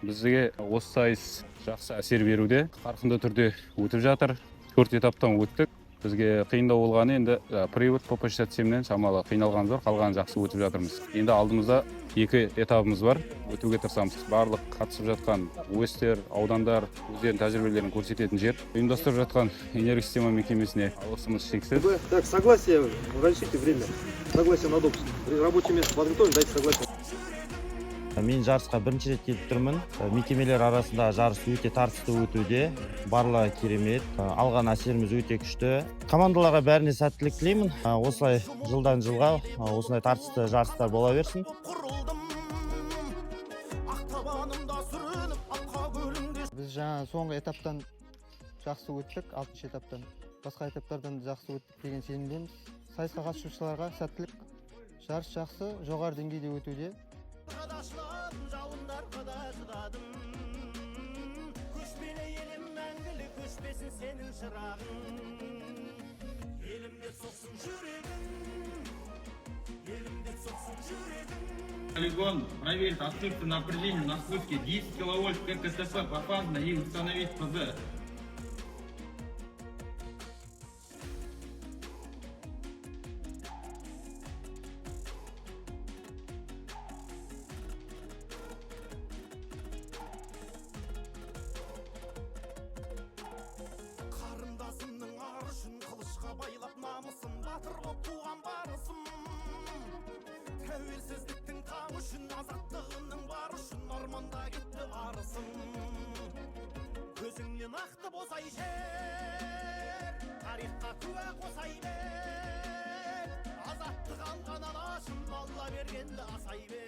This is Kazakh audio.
Бізге осы сайыс жақсы әсер беруде, қарқынды түрде өтіп жатыр. Төрт этаптан өттік. Бізге қиындау болғаны енді привод ПП-67-нен шамалы қиналғанымыз бар, қалғаны жақсы өтіп жатырмыз. Енді алдымызда екі этабымыз бар, өтуге тырысамыз. Барлық қатысып жатқан ОС-тер, аудандар өздерінің тәжірибелерін көрсететін жер. Ұйымдастырып жатқан Энергосистема мекемесіне алғысымыз шексіз. Так, согласие, разрешите время. Согласие на допуск. Рабочее место подготовим, дайте согласие. Мен жарысқа бірінші рет келіп тұрмын. Мекемелер арасында жарыс өте тартысты өтуде, барлығы керемет. Алған әсеріміз өте күшті. Командаларға бәріне сәттілік тілеймін. Осылай жылдан жылға осындай тартысты жарыстар бола берсін. Құрылдым ақ табанымда сүрініп, аққа көліңде. Біз жаңа соңғы этаптан жақсы өттік, алтыншы этаптан. Басқа этаптардан да жақсы өттік деген сенімдеміз. Сайысқа қатысушыларға сәттілік. Жарыс жақсы, жоғары деңгейде өтуде. Жауындарға да шыдадым. Көшпелі елім, мәңгілік өшпесін сенің шырағың. Елім деп соқсын жүрегің, елім деп соқсын жүрегің. Полигон проверит отсутствие напряжения на спуске 10 киловольт ККТП пофазно и установить ПЗ. Қарындасымның ары үшін қылышқа байлап намысын, батыр боп туған барысым. Тәуелсіздіктің таңы үшін, азаттығының бары үшін арманда кетті арысым. Көзіңнен ақты бозай жер, тарихқа куә қосай бер. Азаттық алған алашым, Алла бергенді асай бер.